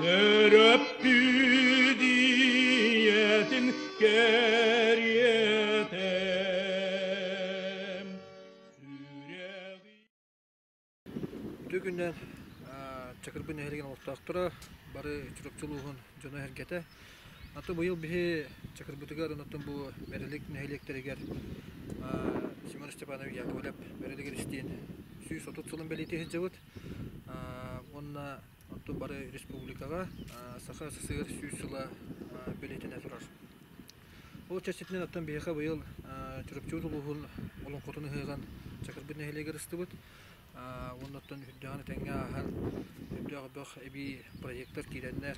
Төрөппүт ийэтин кэриэтэ. Үтүө күнүнэн Чакырбы нэһилиэгин олохтоохторо, бары Чурапчы улууһун дьоно-сэргэтэ. Аты быйыл биһи Чакырбытыгар онтон бу Мэрилик нэһилиэктэригэр Семен Степанович Яковлев Мэрилик Эристиин 130 сылын бэлиэтии сылдьабыт. Уонна онтон бары республикаҕа Саха СССР 100 сыла бэлиэтэнэ турар. Ол чэрчитинэн оттон биһиэхэ быйыл Чурапчы улууһун олоҥхотун ыһыаҕын Чакырбыт нэһилиэгэр ыстыбыт. Уонна оттон үрдээҕин этэҥҥэ ааһан, үрдээх бөх эбии проектар киирэннэр,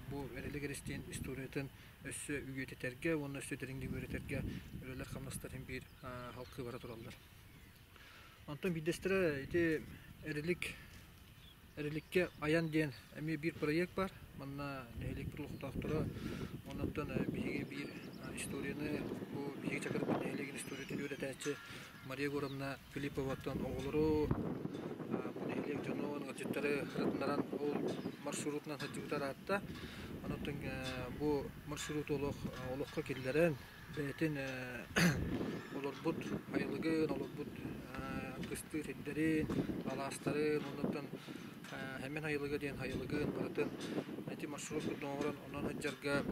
бу Эрилик Эристиин историятын өссө үйэтитэргэ уонна өссө дириҥник үөрэтэргэ үлэлэр-хамнастар син биир халкыы бара тураллар. Онтон биирдэстэрэ ити Эрилик Эриликкэ айан диэн эмиэ биир проект баар. Манна нэһилиэкпит олохтоохторо, оннуттан биһиги биир историяны, бу биһиги Чакырбыт нэһилиэгин историятын үөрэтээччи Мария Егоровна Филипповаттан оҕолору, бу нэһилиэк дьонун, ыалдьыттары сырытыннаран ол маршрутунан сылдьыбыта ыраатта. Онон бу маршруту олох олоххо киллэрэн, бэйэтин олорбут айылыгын, олорбут кыстыыр сирдэрин, алаастарын, оннуттан Хэмэн Айылыга диэн айылыгын барытын ити маршрут курдук оҥорон, онон сылдьарга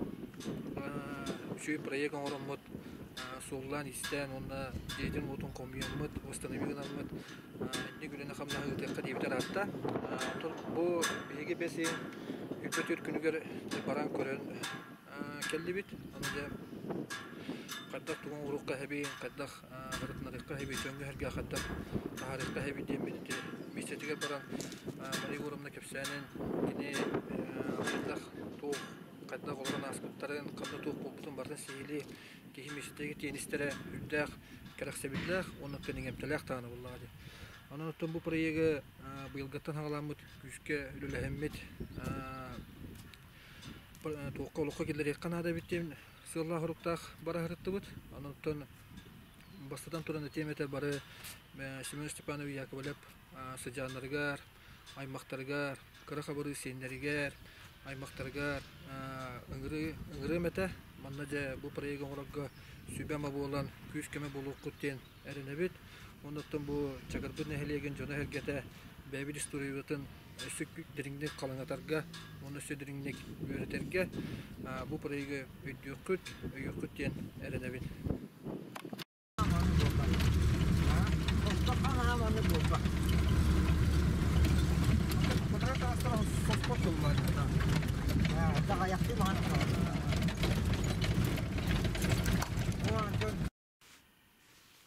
үчүгэй проект оҥороммут, суоллаан-иистээн уонна дьиэтин-уотун хомуйаммыт, восстанови гынаммыт инник үлэни-хамнаһы ыытыахха диэбитэ ыраатта. Оттон бу биһиги бэс ыйын 24 күнүгэр баран көрөн кэллибит. Аны дьэ хайдах тугу оҥоруохха эбий, хайдах ырытынарыахха эбий, дьоҥҥо-сэргэҕэ хайдах таһаарыахха эбий диэммит ити миэстэтигэр баран Мария Егоровна кэпсээнин кини хайдах туох хайдах олорон ааспыттарын, ханна туох буолбутун барытын сиһилии киһи миэстэтигэр тиийэн истэрэ үрдээх кэрэхсэбиллээх уонна оттон иҥэмтэлээх даҕаны буоллаҕа дии. Онон оттон бу проегы быйылгыттан саҕаламмыт күүскэ үлэлэһэммит туохха олоххо киллэриэххэ наада эбит диэн сыаллаах-соруктаах бара сырыттыбыт. Онон бастатан туран этиэм этэ бары Семен Степанович Яковлев сыдьааннарыгар, аймахтарыгар, кыра хабырыы сиэннэригэр, аймахтарыгар ыҥырыы ыҥырыам этэ. Манна дьэ бу проегы оҥорорго сүбэ-ама буолан, күүс-көмө буолуоххут диэн эрэнэбит. Оннуттан бу Чакырбыт нэһилиэгин дьоно-сэргэтэ бэйэбит историябытын өссө дириҥник халыҥатарга уонна өссө дириҥник үөрэтэргэ бу проегы өйдүөххүт, өйүөххүт диэн эрэнэбин.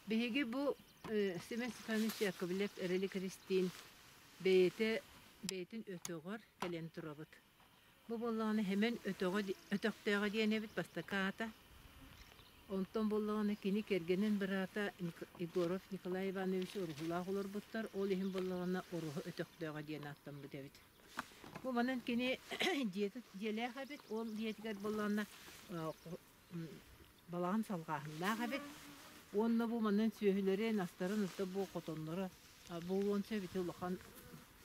Биһиги бу Семен Степанович Яковлев Эрили Кристин бэйэтэ бэйэтин өтөҕөр кэлэн турабыт. Бу буоллаҕына Хэмэн өтөҕө өтөхтөөҕө диэн эбит бастакы аата. Онтон буоллаҕына кини кэргэнин быраата Егоров Николай Иванович Уруһулаах олорбуттар, ол иһин буоллаҕына Уруһу өтөхтөөҕө диэн ааттаммыт эбит. Бу манан кини дьиэтэ дьиэлээх эбит, ол дьиэтигэр буоллаҕына балаҕан салҕааһыннаах эбит уонна бу манан сүөһүлэрин, астарын ытта бу хотонноро буолуон сөп ити улахан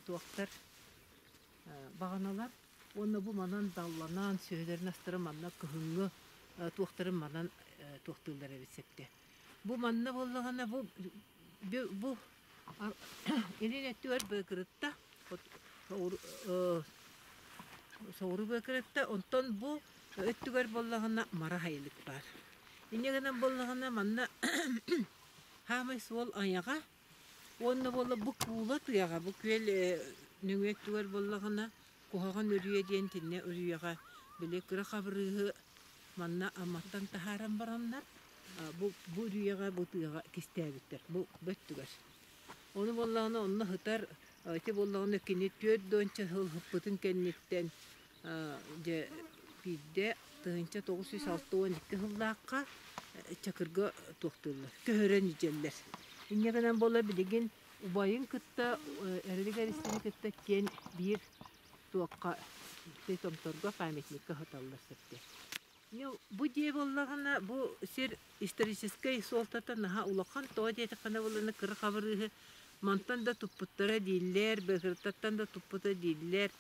туохтар баҕаналар уонна бу манан далланан сүөһүлэрин астарын манна кыһыҥҥы туохтарын манан туохтууллар эбит сөптө. Бу манна буоллаҕына бу бу илин өттүгэр быакырытта соҕуруу быакырытта онтон бу өттүгэр буоллаҕына мара сайылык баар. Инньэ гынан буоллаҕына манна хаамай суол айаҕа уонна буолла бу куула тыаҕа бу күөл нөҥүө өттүгэр буоллаҕына Куһаҕан Үрүйэ диэн итиннэ үрүйэҕэ били кыра хабырыыһы манна Амматтан таһааран бараннар бу бу үрүйэҕэ бу тыаҕа кистээбиттэр бу өттүгэр. Ону буоллаҕына онно сытар ити буоллаҕына кини 40 сыл сыппытын кэнниттэн дьэ биирдэ 1962 сыллаахха Чакырга туохтууллар, көһөрөн илдьэллэр. Инньэ гынан буола билигин убайын кытта Эрилик Эристини кытта киэн биир туохха томторго памятникка сыталлар сөптөөх. Бу дьиэ буоллаҕына бу сир историческай суолтата наһаа улахан, тоҕо диэтэххинэ буоллаҕына кыра хабырыыһы Мантан да туппуттара дииллэр, Быыкырыттаттан да туппута дииллэр.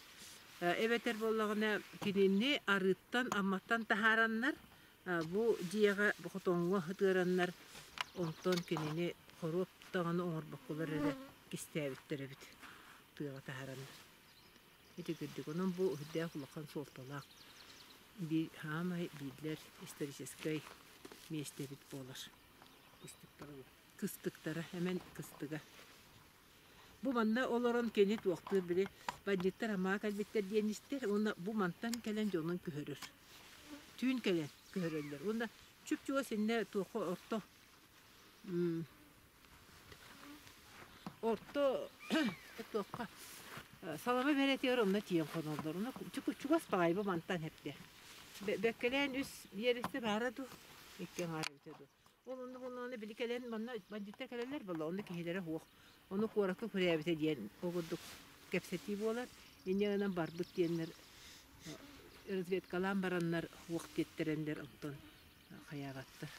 Эбэтэр буоллаҕына кинини арыыттан, Амматтан таһаараннар, бу дьиэҕэ хотоҥҥо ытыараннар, онтон кинини хоруоп даҕаны оҥорбокколор эрэ кистээбиттэр эбит тыаҕа таһаараннар. Ити курдук. Онон бу үрдээх улахан суолталаах биир саамай биллэр историческай миэстэбит буолар. Кыстыктара бу. Кыстыктара, эмэн кыстыга. Бу манна олорон кини туохтуур били бандьыттар амаа кэлбиттэр диэн истэр уонна бу мантан кэлэн дьонун көһөрөр. Түүн кэлэн көһөрөллөр. Уонна чуп-чугас иннэ туохха орто Орто туохха салама бэрэтигэр онно тиийэн хоноллор. Онно чугас баҕайы бу мантан эптэ. Бэккэлээн үс биэрэстэ баара дуу, икки аҥаар эбитэ дуу. Ол онно буоллаҕына били кэлэн манна бандьыттар кэлэллэр буолла, онно киһилэрэ суох. Ону куоракка күрээбитэ диэн ол курдук кэпсэтии буолар. Инньэ гынан барбыт диэннэр разведкалаан бараннар суох диэттэрэннэр онтон хайаабаттар.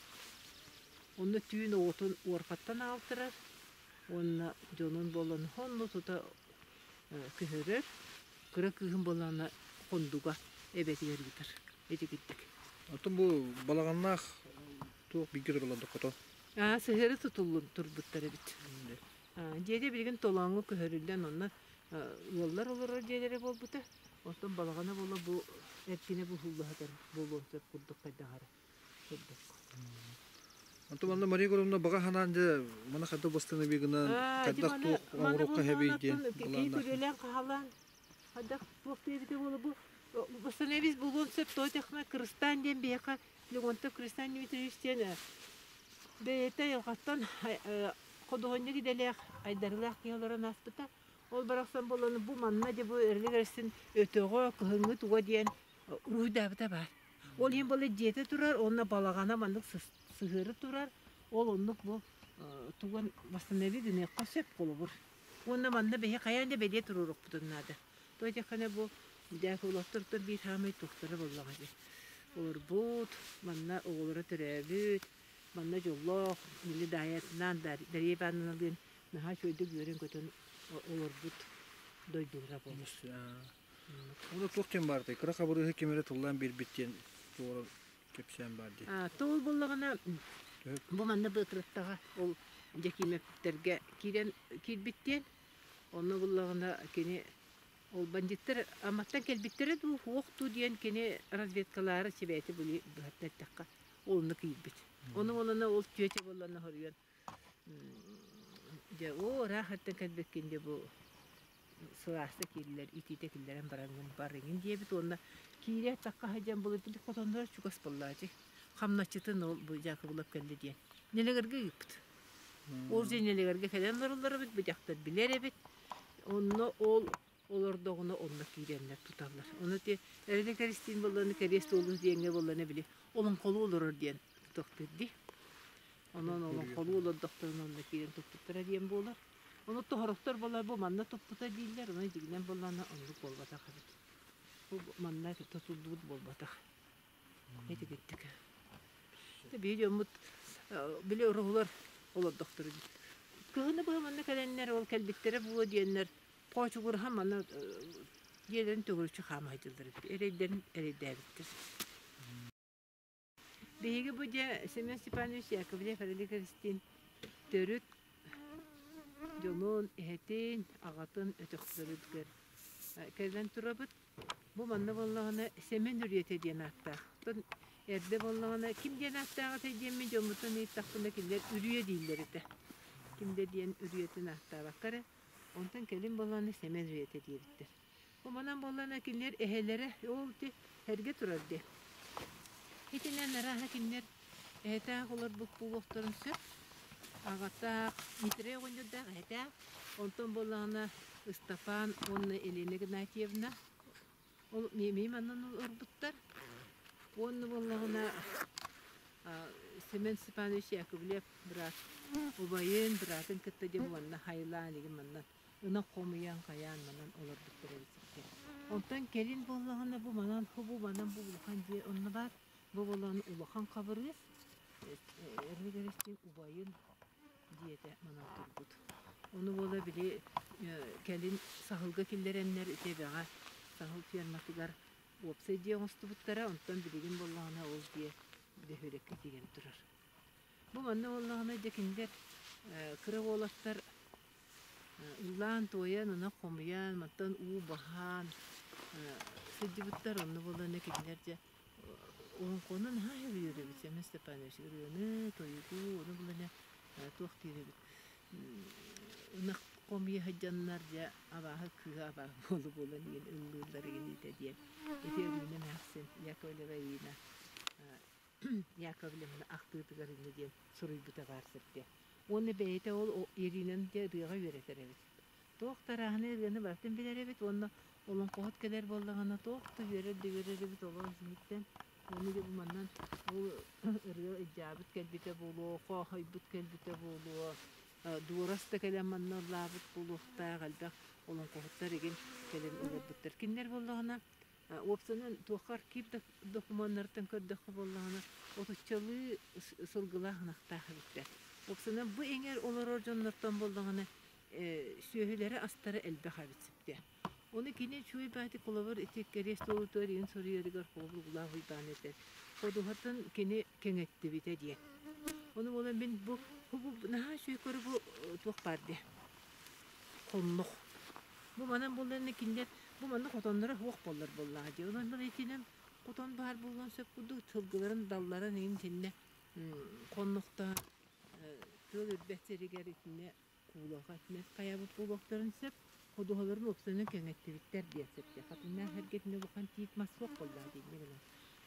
Онно түүн оҕотун уорҕаттан аҕалтарар уонна дьонун буолан онно тута көһөрөр. Кыра кыыһым буоллаҕына Хондуга эбэтигэр ыытар. Итигирдик. Оттон бу балаҕаннаах туох бииргэ тураллар дохото? Аа, сыһыары тутуллун турбуттар эбит. Дьиэтэ билигин толооҥҥо көһөрүллэн онно ыаллар олорор дьиэлэрэ буолбута. Оттон балаҕана буола бу эркинэ буһулла сытар буолуон сөп курдук хайдах эрэ курдук. Онтон манна Мария Егоровна баҕа санаан дьэ маны хайдах бастыҥы гынан хайдах туох оҥоруохха хэбий диэн Киһи күрүөлээн хаһалаан хайдах туох диэбитэ буола бу восстановить буолуон сөп тоҕо диэххинэ Кырыстаан диэн биһиэхэ Леонтов Кристан Дмитриевич диэн бэйэтэ айылҕаттан ходуһунньук идэлээх айдарыылаах киһи олорон ааспыта. Ол барахсан буолан бу манна дьэ бу Эрилик Эристин өтөҕө, кыһыҥҥы туга диэн уруһуйдаабыта баар. Ол иһин буолла дьиэтэ турар уонна балаҕана маннык сыһыары турар. Ол оннук бу тугун восстановить гыныахха сөп холобур. Уонна манна биһи хайаан да бэлиэ туруоруохпутун наада. Тоҕо диэххинэ бу Дьаакыбылаптартан биир саамай туохтара буоллаҕа дии. Олорбут, манна оҕолоро төрөөбүт, манна дьоллоох, били Даайатынаан Дария Ивановналыын наһаа үчүгэйдик үөрэн-көтөн олорбут дойдулара буолар. Онно туох диэн баартай? Кыра хабырыыһы ким эрэ тыллаан биэрбит диэн туора кэпсээн баар дии. Тыл буоллаҕына бу манна Быатырыттаҕа ол Дьэкиимэптэргэ киирэн киирбит диэн. Онно буллаҕына кини ол бандьыттар Амматтан кэлбиттэрэ дуу, суох дуу диэн кини разведкалаары сибээти били быһаттан эттэххэ ол онно киирбит. Ону буолана ол тетя буоллана хоруйан дьэ оо ыраах эртэн кэлбиккин дьэ бу сылааста киирилэр итиитэ киллэрэн бараҥҥын барыҥын диэбит уонна киирэ тахха сылдьан былыргы хотонноро чугас буоллаачы хамначчытын ол бу Дьаакыбылап кэллэ диэн Нэлэгэргэ ыыппыт. Ол дьэ Нэлэгэргэ кэлэн олороллор эбит, бу дьахтар билэр эбит. Онно ол олордоҕуна онно киирэннэр туталлар. Ону ити Эрилик Эристиин буолланы кэриэс туолус диэҥҥэ буолланы били олоҥхолуу олорор диэн тутуохтуур дии. Онон олоҥхолуу олордохторуна онно киирэн туппуттара диэн буолар. Ону тоһорохтор буолар бу манна туппута дииллэр, ону дьигинэн буоллаҕына оннук буолбатах эбит. Бу манна тутуллубут буолбатах. Ити киттик. Биир дьоммут били ороһулар олордохторо дии. Кыһыны быһа манна кэлэннэр ол кэлбиттэрэ буолуо диэннэр хоочугураһан манна дьиэлэрин төгүрүччү хаама сылдьаллар эбит. Эрэйдэрин эрэйдээбиттэр. Биһиги бу дьэ Семен Степанович Яковлев Эрилик Эристиин төрүт дьонун, эһэтин, аҕатын өтөхтөрүгэр кэлэн турабыт. Бу манна буоллаҕына Сэмэн Үрүйэтэ диэн ааттаах. Оттон эрдэ буоллаҕына ким диэн ааттаах этэй диэммин дьоммуттан ыйыттахпына кинилэр Үрүйэ дииллэр этэ. Ким да диэн Үрүйэтин ааттаабакка эрэ. Онтон кэлин буоллаҕына Сэмэн Үрүйэтэ диэбиттэр. Бу манан буоллаҕына кинилэр эһэлэрэ ол ити эргэ турар дии. Итинэн арааһа кинилэр эһэтээх олорбут буолуохтарын сөп. Аҕатаах Митрей оҕонньордоох эһэтээх. Онтон буоллаҕына Ыстапаан уонна Елена Игнатьевна ол эмиэ манан олорбуттар. Уонна буоллаҕына Семен Степанович Яковлев быраат убайын, быраатын кытта дьэ манна хайылаан игин манна ынах хомуйан хайаан манан олорбуттар эбит. Онтон кэлин буоллаҕына бу манан бу манан бу улахан дьиэ онно баар. Бу буолан улахан хабырыыс Эрилик Эристиин убайын дьиэтэ манан турбут. Ону буола били кэлин саһылга киллэрэннэр ити эбэҕэ саһыл ферматыгар уопсай дьиэ оҥостубуттара, онтон билигин буоллаҕына ол дьиэ бөһүөлэккэ киирэн турар. Бу манна буоллаҕына дьэ кинилэр кыра уолаттар ыллаан-туойан, ынах хомуйан, мантан уу баһан сылдьыбыттар. Онно буоллаҕына кинилэр дьэ олоҥхону наһаа сөбүлүүр эбит Семен Степанович ырыаны, тойугу, ону булана туох диир эбит ынах хомуйа сылдьаннар дьэ абааһы кыыһа абааһы буола буолан иһин ыллыыллар игиниитэ диэн ити Өрүүнэ эмээхсин Яковлева Ирина Яковлевна ахтыытыгар инньэ диэн суруйбута баар сиргэ. Уонна бэйэтэ ол Иринаны дьэ ырыаҕа үөрэтэр эбит. Туох да арааһынай ырыаны барытын билэр эбит уонна олоҥхоһут кэлэр буоллаҕына туох да үөрэр да үөрэр эбит олоҕун сиһиттэн. Уонна дьэ бу манан ол ырыа ыйдьаабыт кэлбитэ буолуо, хоохойбут кэлбитэ буолуо, дуорас да кэлэн манна ыллаабыт буолуохтаах элбэх олоҥхоһуттар игин кэлэн олорбуттар. Кинилэр буоллаҕына Уопсайынан, туохха архив докумуоннарыттан көрдөххө буоллаҕына, отуччалыы сылгылаах ынахтаах эбиттэр. Уопсайынан, бу эҥэр олорор дьоннортон буоллаҕына, сүөһүлэрэ-астара элбэх эбит сипте. Ону кини үчүгэй баайдык холобур ити кэриэс туолуутугар иһин суруйарыгар холобур Улаах Уйбаан этэр. Ходуһатын кини кэҥэттибитэ диэн. Ону буолан мин бу, бу наһаа үчүгэй көрү бу туох баар диye. Хоннох. Бу манан буолларына кинилэр бу манна хотонноро суох буоллар буоллаҕа дии. Онон мин итинэн хотон баар буолуон сөп курдук сылгыларын далларын иһин итиннэ хоннохтоон тыал үрбэт сиригэр итиннэ куулаҕа итиннэ хайаабыт буолуохтарын сөп. Ходуһаларын уопсайынан кэҥэттибиттэр диэн сөптөөх. Хатыҥнаах эргэтинэ улахан тиит мас суох буоллаҕа дии инньэ гынан.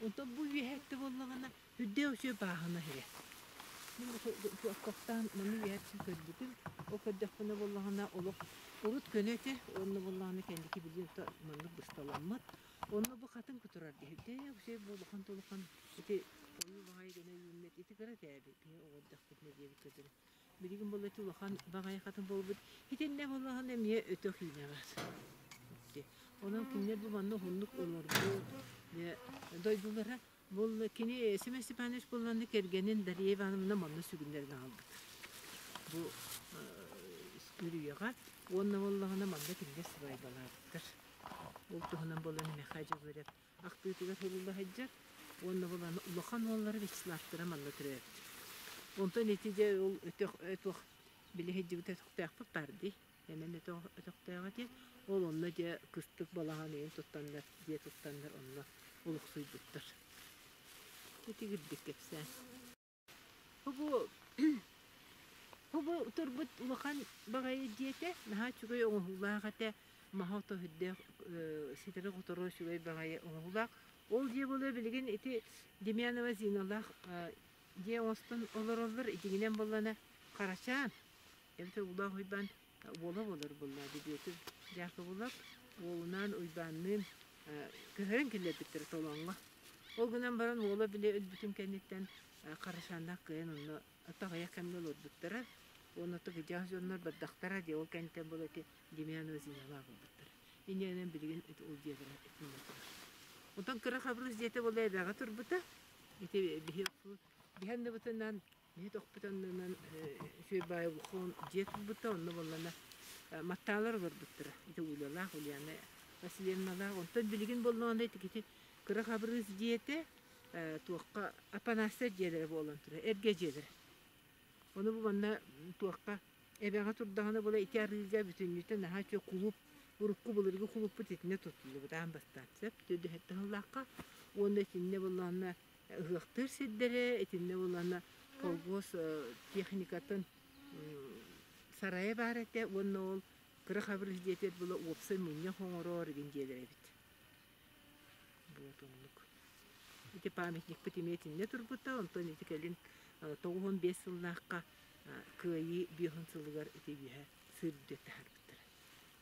Онтон бу үөһэттэ буоллаҕына Үрдээх үчүгэй бааһына иһэ. Мин туохтаан маны үөһэттэн көрбүтүм. Ол көрдөхпүнэ буоллаҕына олох урут көнө этэ уонна буоллаҕына кэнники билигин маннык бысталаммыт. Онно бу хатыҥ кутурар дии. Үрдээх үчүгэй бу улахан да улахан ити ойуу баҕайы гына үүммэт ити кыра этээби киһи оҕо эрдэхпитинэ диэбит көтөрө. Билигин буолла ити улахан баҕайы хатыҥ буолбут. Итиннэ буоллаҕына эмиэ өтөх үүнэ баар. Онон кинилэр бу манна уһуннук олорбут дойдулара Буолла кини Семен Степанович буоллаҕына кэргэнин Дария Ивановна манна сүгүннэрэн аҕалбыт. Бу үрүйэҕэ уонна буоллаҕына манна кинилэр сыбаайбалаабыттар. Ол туһунан буолан Михаил Дьөгүөрэп ахтыытыгар сурулла сылдьар уонна буолан улахан уоллара Вячеславтара манна төрөөбүт. Онтон ити дьэ ол өтөх өтөх били сылдьыбыт өтөхтөөхпүт баар дии. Эмэн өтөхтөөҕө диэн ол онно дьэ кыстык балаҕан ыйын туттаннар дьиэ туттаннар онно олохсуйбуттар. Итигирдик кэпсээн. Бу бу турбут улахан баҕайы дьиэтэ наһаа үчүгэй оҥоһуулаах этэ маһа ото үрдээх ситэри-хотору үчүгэй баҕайы оҥоһуулаах. Ол дьиэ буолуо билигин ити Демьянова Зиналаах дьиэ оҥостон олороллор итигинэн буоллана Харачаан Эбэтэр Улаах Уйбаан уола буолар буоллаа Бүөтүр Дьаакыбылап уолунаан Уйбаанныын көһөрөн киллэрбиттэрэ Толооҥҥо. Ол гынан баран уола били өлбүтүн кэнниттэн Харашааннаах кыайан онно аҕыйах кэмҥэ олорбуттара. Уонна кыдьаах дьоннор бардахтара дии ол кэнниттэн буола ити Демьянова Зиналаах буолбуттара. Инньэ билигин ити ол дьиэлэрэ итиннэ турар. Онтон кыра Хабырыыс дьиэтэ буола эбэҕэ турбута. Ити биһи биһи анныбытынан Биһи тохпут аннынан үчүгэй баайы улахан дьиэ турбута, онно буоллана Маттаалар олорбуттара. Ити Улялаах, Ульяна Васильевналаах. Онтон билигин буоллаҕына ити кыра Хабырыыс дьиэтэ туохха Апанастар дьиэлэрэ буолан турар, эргэ дьиэлэрэ. Ону бу манна туохха эбэҕэ турдаҕына була ити арыыга бүтүннүүтэ наһаа үчүгэй кулууп урукку былыргы кулууппут итиннэ туттуллубут аан бастаан сөп төрдүһэттэн сыллаахха уонна итиннэ буоллаҕына ыһыахтыыр сирдэрэ итиннэ буоллаҕына колхоз техникатын сарайа баар этэ уонна ол кыра хабырыс дьиэтигэр була уопсай мунньах оҥороор игин дьиэлэр эбит. Вот оннук. Ити памятникпыт эмиэ итиннэ турбута, онтон ити кэлин 95 сыллаахха Кыайыы биэһин сылыгар ити үөһэ сыыр таһаарбыттара.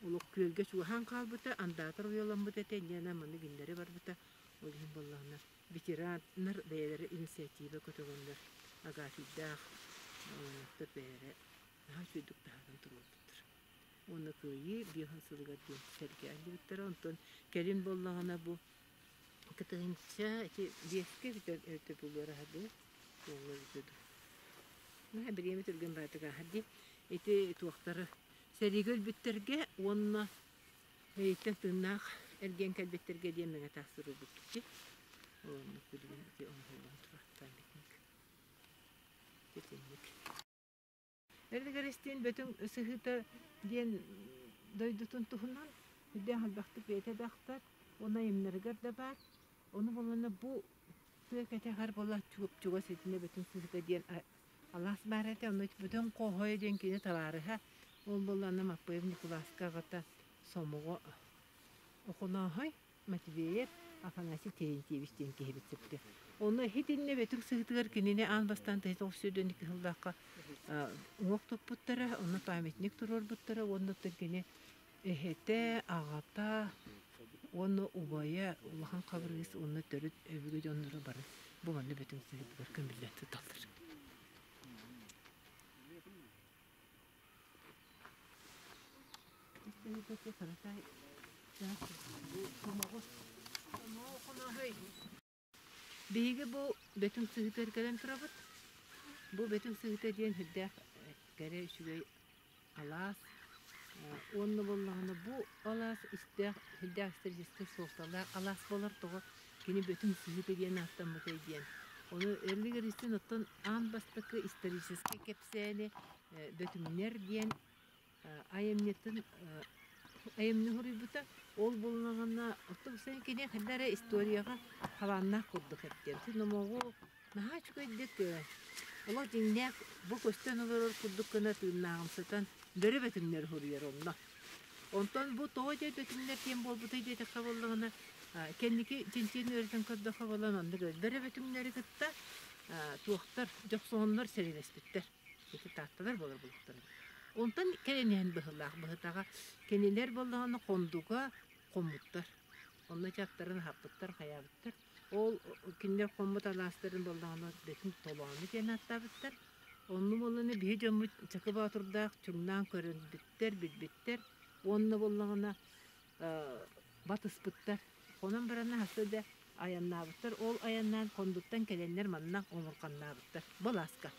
Олох күөлгэ чугаһаан хаалбыта, андаатар уйаламмыт этэ, инньэ маннык гиннэри барбыта. Ол иһин буоллаҕына Ветераннар бэйэлэрэ инициатива көтөҕөннөр Агафийдаах оҕонньоттор бэйэлэрэ наһаа үчүгэйдик таһааран туруорбуттар. Уонна Кыайыы биэһин сылыгар диэн сэргэ аллыбыттара. Онтон кэлин буоллаҕына бу кытыһынча ити биэскэ бүтэн өтө булуораһа дуу, уоҥҥа бүтэ дуу. Наһаа бириэмэ түргэн баатык ааһар дии. Ити туохтары. Сэриигэ өлбүттэргэ уонна Эйиттэн тыыннаах эргийэн кэлбиттэргэ диэн мэҥэ таас суруйбуппут. Ол оннук билигин ити оҥоһуллан турар памятник. Итинник. Эрдигэристиин Бөтүҥ сыһыыта диэн дойдутун туһунан үрдээх элбэхтик бэйэтэ да ахтар, уонна айымнарыгар да баар. Ону буоллаҕына бу тыа кэтэҕэр буола чугас итиннэ Бөтүҥ сыһыыта диэн алаас баар этэ. Онно Бөтүҥ Хоһойо диэн кини табаарыһа. Ол буоллаҕына Маппыев Ньукулааска аҕата Сомоҕо Охонооһой Матвеев Афанасий Терентьевич диэн киһибит сөптө. Онно итиннэ Бөтүҥ сыһыытыгар кинини аан бастаан 1992 сыллаахха уҥуох туппуттара, онно памятник туруорбуттара уонна оттон кини эһэтэ, аҕата уонна убайа Улахан Хабырыыс уонна төрүт өбүгэ дьонноро бары бу манна Бөтүҥ сыһыытыгар көмүллэн сыталлар. Биһиги бу Бөтүҥ сыһыытыгар кэлэн турабыт. Бу Бөтүҥ сыһыыта диэн сүрдээх кэрэ үчүгэй алаас. Уонна буоллаҕына бу алаас истээх сүрдээх историческай суолталаах алаас буолар. Тоҕо кини Бөтүҥ сыһыыта диэн ааттаммытай диэн. Ону Эрилик Эристиин оттон аан бастакы историческай кэпсээни Бөтүҥнэр диэн айымньытын айымньы суруйбута. Ол буоллаҕына, оттон кини ханна эрэ историяҕа хабааннаах курдук эттиэн. Номоҕу наһаа үчүгэйдик олох дьиҥнээх бу көстөн олорор курдук гына тыыннааҕымсытан бөрө бөтүҥнэр суруйар онно. Онтон бу тоҕо диэн бөтүҥнэр диэн буолбутай диэтэххэ буоллаҕына, кэнники чинчийэн үөрэтэн көрдөххө буолан оннук бөрө бөтүҥнэри кытта туохтар дьохсоҕоннор сэриилэспиттэр. Ити таатталар буолар булуктара. Онтон кэлэн иһэн быһыылаах быһытаҕа кинилэр буоллаҕына хондуга хоммуттар. Онно дьахтарын аһаппыттар, хайаабыттар. Ол кинилэр хоммут алаастарын буоллаҕына бөтүн толоону диэн ааттаабыттар. Онну буоллаҕына биһи дьоммут Чакы Боотурдаах чуҥнаан көрүнбүттэр, билбиттэр. Уонна буоллаҕына батыспыттар. Онон баран хаста да айаннаабыттар. Ол айаннаан Хондуттан кэлэннэр манна омурҕаннаабыттар. Балааска.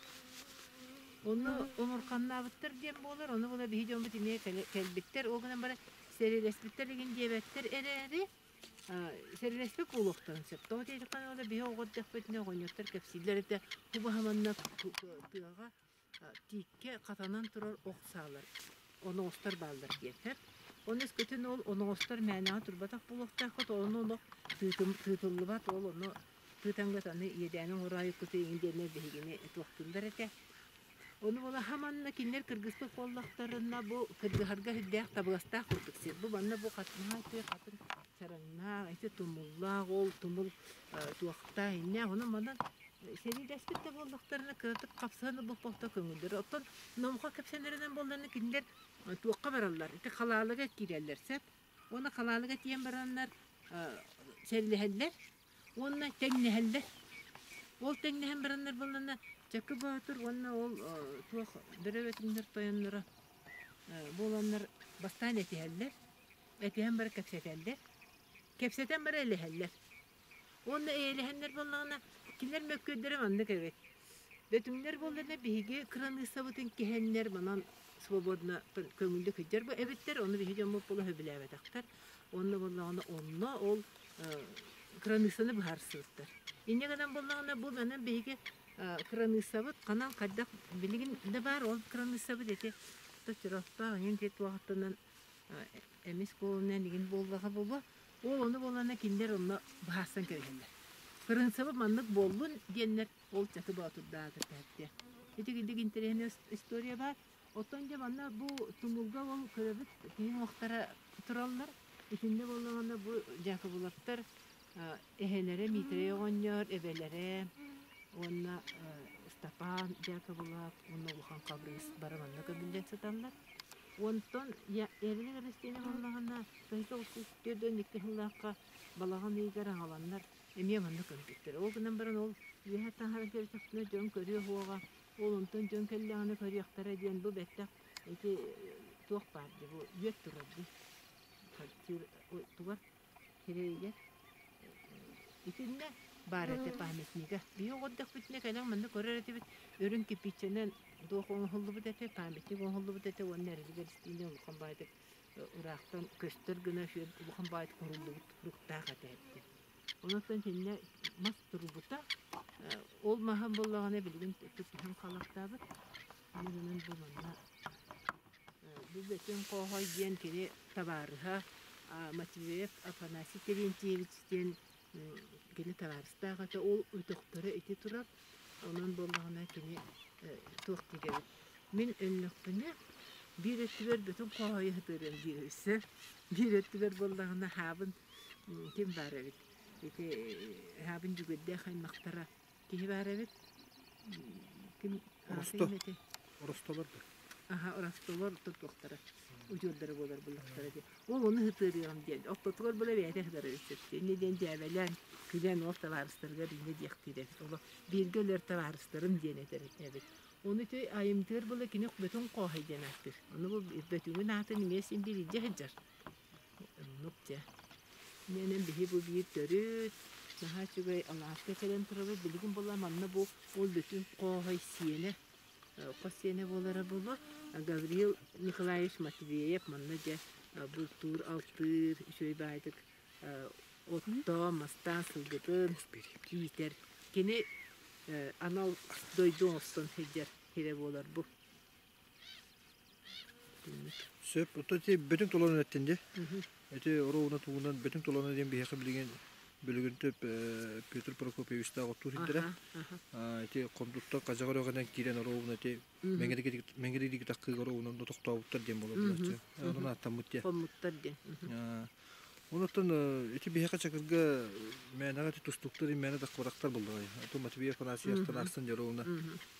Онно омурҕаннаабыттар диэн буолар. Ону була биһи дьоммут эмиэ кэлбиттэр. Ол гынан баран сэриилэспиттэр игин диэбэттэр эрээри сэриилэспит буолуохтарын сөп. Тоҕо диэтэххинэ ол биһи оҕо эрдэхпитинэ оҕонньоттор кэпсииллэр этэ. Кубаһаманна тыаҕа тииккэ хатанан турар ох саалар, оноҕостор бааллар диэтэр. Ону өскөтүн ол оноҕостор мээнэҕэ турбатах буолуохтааххыт, ону олох тыытыллыбат, ол ону тыытаҥҥыт аны иэдээни оҥороойуккут иҥин диэннэр биһигини туохтууллар этэ. Ону буола хаманна кинилэр кыргыспыт буоллахтарына бу кыргыһарга сүрдээх табыгастаах курдук сир. Бу манна бу хатыҥ хатыҥ чараҥнаах, ити тумуллаах, ол тумул туохтаах иннээх. Онон манан сэриилэспит да буоллахтарына кыратык хапсыһан ылбыт көҥүллэр. Оттон номохо кэпсэнэринэн буолларына кинилэр туохха бараллар? Ити халаалыга киирэллэр сөп. Уонна халаалыга тиийэн бараннар сэриилэһэллэр уонна тэҥнэһэллэр. Ол тэҥнэһэн бараннар буоллана Чакы Боотур уонна ол туох бөрө тойонноро буоланнар бастаан этиһэллэр. Этиһэн бары кэпсэтэллэр. Кэпсэтэн бары элэһэллэр. Уонна эйэлэһэннэр буоллаҕына, кинилэр мөккүөрдэрэ маннык эбит. Бөтүҥнэр буолларына биһиги кыраныыссабытын киһэннэр манан свободно көҥүллүк сылдьар эбиттэр, ону биһиги дьоммут буола сөбүлээбэтэхтэр. Уонна буоллаҕына онно ол кыраныыссаны быһаарсыбыттар. Инньэ гынан буоллаҕына бу манан биһиги кыраныыссабыт ханан хайдах билигин да баар ол кыраныыссабыт ити Чураппа иҥин туохтанан эмис куолунан игин буоллаҕа буолуо. Ол ону буоллаҕына кинилэр онно быһаарсан кэбиһэллэр. Кырыымсабыт маннык буоллун диэннэр ол Чакы Боотурдааҕы кэпсээттэ. Ити курдук интэриэһинэй история баар. Оттон дьэ манна бу тумулга ол көрөбүт киһи уҥуохтара тураллар. Итиннэ буоллаҕына бу Дьаакыбылаптар эһэлэрэ Миитэрэй оҕонньор, эбэлэрэ уонна Ыстапаан Дьаакыбылап уонна Улахан Хабырыыс бары манна көмүллэн сыталлар. Онтон Эрилик Эристиинэ буоллаҕына 1942 сыллаахха балаҕан ыйыгар аҕаланнар эмиэ манна көмпүттэр. Ол гынан баран ол үөһэ таһааран кэбистэхпинэ дьон көрүө суоҕа, ол онтон дьон кэллэҕинэ көрүөхтэрэ диэн бу бэттэх ити туох баар дии бу үөт турар дии тугар сирэйигэр. Итиннэ баар этэ памятнига. Биһи оҕо эрдэхпитинэ кэлэн манна көрөр этибит, үрүҥ кирпииччэнэн туох оҥоһуллубут этэ, памятник оҥоһуллубут этэ уонна эрэлигэр истиинэ улахан баайдык ыраахтан көстөр гына улахан баайдык куруллубут куруктаах этэ эбит. Онон итиннэ мас турбута. Ол маһын буоллаҕына билигин түһэн халахтаабыт. Онон бу манна бу Бөтүҥ Хооһой диэн кини табаарыһа Матвеев Афанасий Терентьевич диэн кини табаарыстаах этэ. Ол өтөхтөрө ити турар. Онон буоллаҕына кини туох диир эбит. Мин өллөхпүнэ биир өттүгэр Бөтүҥ Хооһойу сытыарыам диир өссө. Биир өттүгэр буоллаҕына хаабын ким баар эбит. Ити хаабын Дьүгүрдээх аймахтара киһи баар эбит. Ким Оросто. Оростолор да. Аха, оростолор тутуохтара. Удьуордара буолар буллахтара диэн. Ол ону ытыырыам диэн. Ортотугар була бэйэтэ ытар эбит. Инньэ диэн дьээбэлээн, күлэн ол табаарыстарыгар инньэ диэхтиир эбит. Оло бииргэ өлөр табаарыстарым диэн этэр эбит. Ону ити айымтыыр була кини Бөтүҥ Хооһой диэн ааттыыр. Ону бу Бөтүҥүн аатын эмиэ син биир илдьэ сылдьар. Оннук дьэ. Иннинэн биһи бу биир төрүт, наһаа үчүгэй алааска кэлэн турабыт. Билигин буолла манна бу ол бүтүн Хооһой сиэнэ, хос сиэнэ буолара буолуо. Гаврил Николаевич Матвеев манна дьэ бултуур, алтыыр, үчүгэй баайдык оттоон, мастаан сылгытын иитэр. Кини анал дойду оҥостон сылдьар сирэ буолар бу. Сөп. Оттон ити бөтүҥ толоон эттин дии. Ити оруобуна тугунан бөтүҥ толооно диэн биһиэхэ билигин билигин Петр Прокопьевичтаах оттуур сирдэрэ. Ити Хондуттан Хадьаҕар үрэҕинэн киирэн оруобуна ити Мэҥэри таккыыга оруобуна тохтообуттар диэн буолар булаччы. Онон ааттаммыт диэн. Хоммуттар диэн. Онуттан ити биһиэхэ Чакырга мээнэҕэ ити тустууктар мээнэ таххыбатахтар буоллаҕай. Ото Матвей Афанасьевтан аахсан дьоруобуна.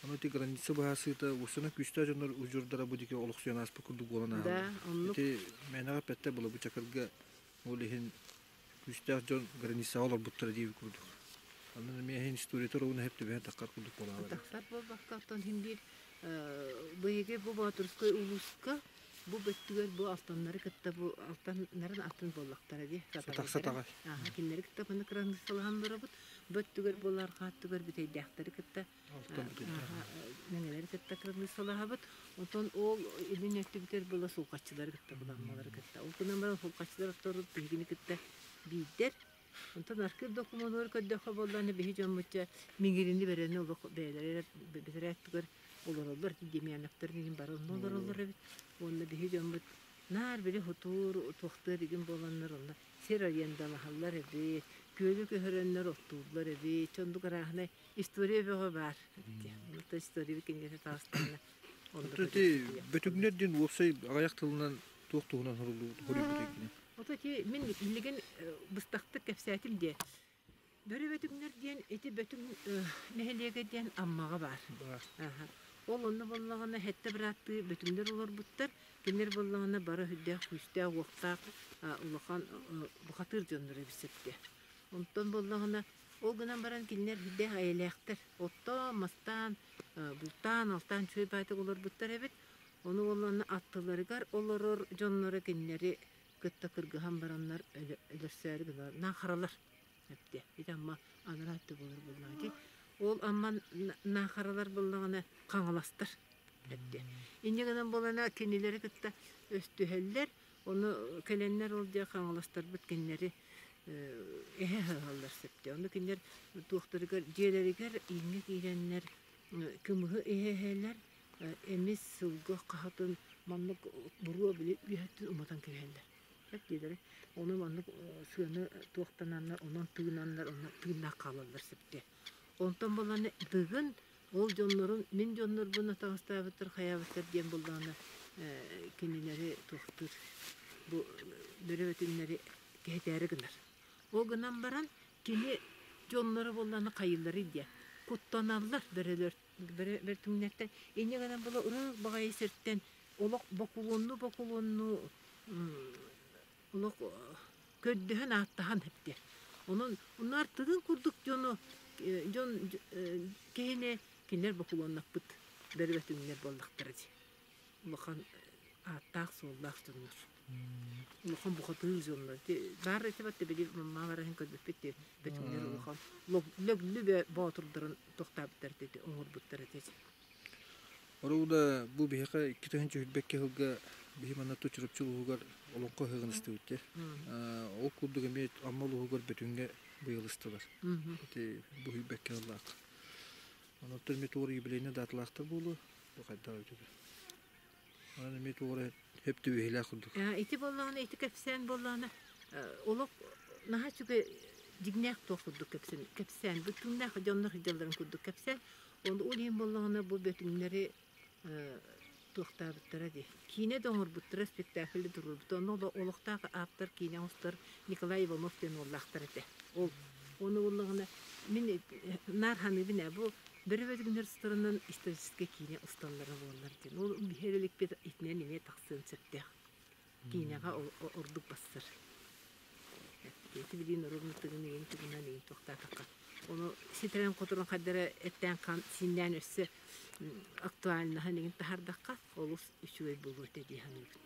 Ону ити граница быһаасыыта устана күүстээх дьоннор удьуордара бу диэки олохсуйан ааспыт курдук буолан ааһаллар. Ити мээнэҕэ эппэттэр була бу Чакырга ол иһин күүстээх дьон границаҕа олорбуттара диэбит курдук. Онон эмиэ иһин историята оруобуна сөп түбэһэн таххар курдук буолаалар. Тахсар буолбакка оттон иһин биир быйыгы бу Боотурскай улууска Бу бөттүгэр бу алтаннары кытта бу алтаннарын атын буоллахтара дии. Сатаҕай. Ааха кинилэри кытта маны кыраныыссалаһан барабыт. Бу өттүгэр буолар хааттыгар бүтэйдээхтэри кытта мэҥэлэри кытта кыраныыссалаһабыт. Онтон ол илин өттүбүтэр була сулҕаччылары кытта буламмалары кытта. Ол гынан баран сулҕаччылар отторут биһигини кытта биирдэр. Онтон архыып докумуонугар көрдөххө буоллаҕына биһи дьоммут миҥирини бэрэни олох бэйэлэрэ бэтэрээттигэр олороллор Демьяновтар иһин бары онно олороллор эбит уонна биһи дьоммут наар били хотуур туохтыыр игин буоланнар онно сир арендалаһаллар эбит күөлү көһөрөннөр оттууллар эбит оннук арааһынай история бөҕө баар онно история кинигэтэ таҕыстаҕына Бөтүҥнэр диэн уопсай аҕыйах тылынан туох туһунан хоруйбут кини? Ото ити мин билигин быстахтык кэпсээтим диэ. Бөрө Бөтүҥнэр диэн ити Бөтүҥ нэһилиэгэ диэн Аммаҕа баар. Ол онно буоллаҕына сэттэ бырааттыы Бөтүҥнэр олорбуттар. Кинилэр буоллаҕына бары сүрдээх күүстээх, уохтаах улахан бухатыыр дьоннор эбит сөптөөх. Онтон буоллаҕына ол гынан баран кинилэр сүрдээх эйэлээхтэр. Оттоон, мастаан, бултаан, алтаан үчүгэй баайтык олорбуттар эбит. Ону уонна аттыларыгар олорор дьонноро кинилэри кытта кыргыһан бараннар өлөрсөөрү гыналар. Наахаралар эптэ. Ити Амма анараа өттө буолар буоллаҕа дии. Ол Амма наахаралар буоллаҕына хаҥаластар эптэ. Инньэ гынан буолана кинилэри кытта өстүһэллэр. Ону кэлэннэр ол дьэ хаҥаластарбыт кинилэри эһэ ыһаллар сөптө. Ону кинилэр туохтарыгар дьиэлэригэр ииҥҥэ киирэннэр кымыһы иһэ-иһэлэр эмис сылгы хаһатын маннык буруо били үөһэттэн уматан кэбиһэллэр. Сөп диилэр. Ону маннык сыаны туохтананнар, онон тыынаннар, онно тыыннаах хаалаллар сөптө. Онтон буоллаҕына Дыгын ол дьоннорун, мин дьоннорбун атаҕастаабыттар, хайаабыттар диэн буоллаҕына кинилэри туохтуур бу бөрө-бөтүҥнэри кэһэтээри гынар. Ол гынан баран кини дьонноро буоллаҕына хайыылларый диэ куттаналлар бөрөлөр бөртүҥнэртэн инньэ гынан була ыраах баҕайы сиртэн олох бокулуоннуу бокулуоннуу олох көрдөһөн ааттаһан эптэ онон унаар тыгын курдук дьону дьон киһини кинилэр бокулуоннаппыт бөрөбөтүҥнэр буоллахтара дии улахан ааттаах-суоллаах дьоннор. Улахан бухатыы дьоннор. Баар ити батта били мамма бараһын көрбүппүт ти бөтүҥнэр улахан лөглү боотурдарын тохтаабыттар ти оҥорбуттар этэ. Оруда бу биһиэхэ 2021 сылга биһи манна Чурапчы улууһугар олоҥхо ыһыаҕын истибиттэр. Ол курдук эмиэ Амма улууһугар Бөтүҥҥэ быйыл ыстылар. Ити бу сүүрбэккэ сыллаах. Онон эмиэ туора юбилейнай даталаахтар буолуо. Бу хайдах эбитэ. Онон эмиэ туора хөп түбүһүлээх курдук. Ити буоллаҕына, ити кэпсээн буоллаҕына, олох наһаа үчүгэй дьиҥнээх туох курдук кэпсээн, кэпсээн бүттүҥнээх дьоннор сылдьалларын курдук кэпсээн. Ол иһин буоллаҕына бу бөтүҥнэри туохтаабыттара дии. Киинэ да оҥорбуттара, спектакль да туруорбуттара. Онно олохтоох ааптар киинэ оҥостор Николай Иванов диэн уоллаахтар этэ. Ол ону буоллаҕына мин наар саныыбын ээ бу бөрө-бөтүҥнэр тустарынан историческай киинэ усталлара буоллар диэн. Ол биһиги иликпит итинэн эмиэ тахсыан сөптөөх. Киинэҕэ ордук бассар. Ити билигин норуот тыгын игин тугунан игин туохтаатахха. Ону ситэрэн-хоторон хайдара эттээн синнээн өссө актуальнаһын игин таһардахха олус үчүгэй буолуо этэ дии саныыбын.